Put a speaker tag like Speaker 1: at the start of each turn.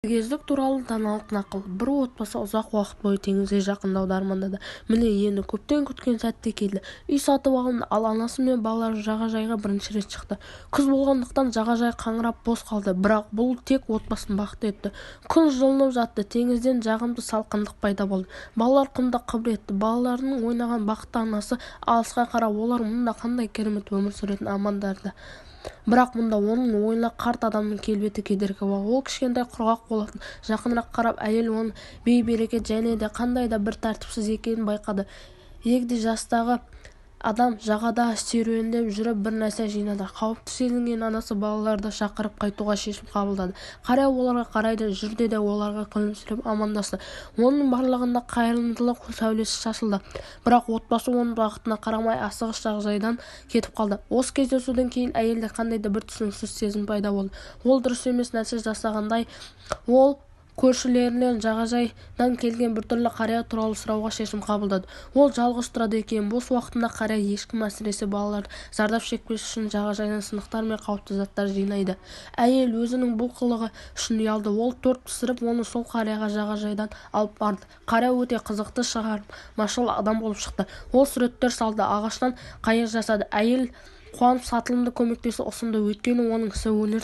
Speaker 1: Қатігездік туралы даналық нақыл. Бір отбасы ұзақ уақыт бойы теңізге жақындауды армандады. Міне, енді көптен күткен сәт те келді. Үй сатып алынды, ал анасы мен балалары жағажайға бірінші рет шықты. Күз болғандықтан жағажай қаңырап бос қалды, бірақ бұл тек отбасын бақытты етті. Күн жылынып жатты, теңізден жағымды салқындық пайда болды. Балалар құмда қыбыр етті. Балаларының ойнаған бақытты анасы алысқа қарап, олар мұнда қандай керемет өмір сүретінін армандады. Бірақ мұнда оның ойына қарт адамның келбеті кедергі болды. Ол кішкентай, құрғақ болатын. Жақынырақ қарап, әйел оның бейберекет және де қандай да бір тәртіпсіз екенін байқады. Егде жастағы адам жағада серуендеп жүріп бір нәрсе жинады. Қауіпті сезінген анасы балаларды шақырып қайтуға шешім қабылдады. Қария оларға қарай жүрді де оларға күлімсіреп амандасты. Оның барлығында қайырымдылық сәулесі шашылды. Бірақ отбасы оның бақытына қарамай асығыс жағажайдан кетіп қалды. Осы кездесуден кейін әйелде қандай да бір түсініксіз сезім пайда болды. Ол дұрыс емес нәрсе жасағандай. Ол көршілерінен жағажайдан келген біртүрлі қария туралы сұрауға шешім қабылдады. Ол жалғыз тұрады екен. Бос уақытында қария ешкім, әсіресе балалар зардап шекпес үшін жағажайдан сынықтар мен қауіпті заттар жинайды. Әйел өзінің бұл қылығы үшін ұялды. Ол торт пісіріп, оны сол қарияға жағажайдан алып барды. Қария өте қызықты, шығармашыл адам болып шықты. Ол суреттер салды, ағаштан қайық жасады. Әйел қуанып сатылымда көмектесуді ұсынды, өйткені оның ісі өнер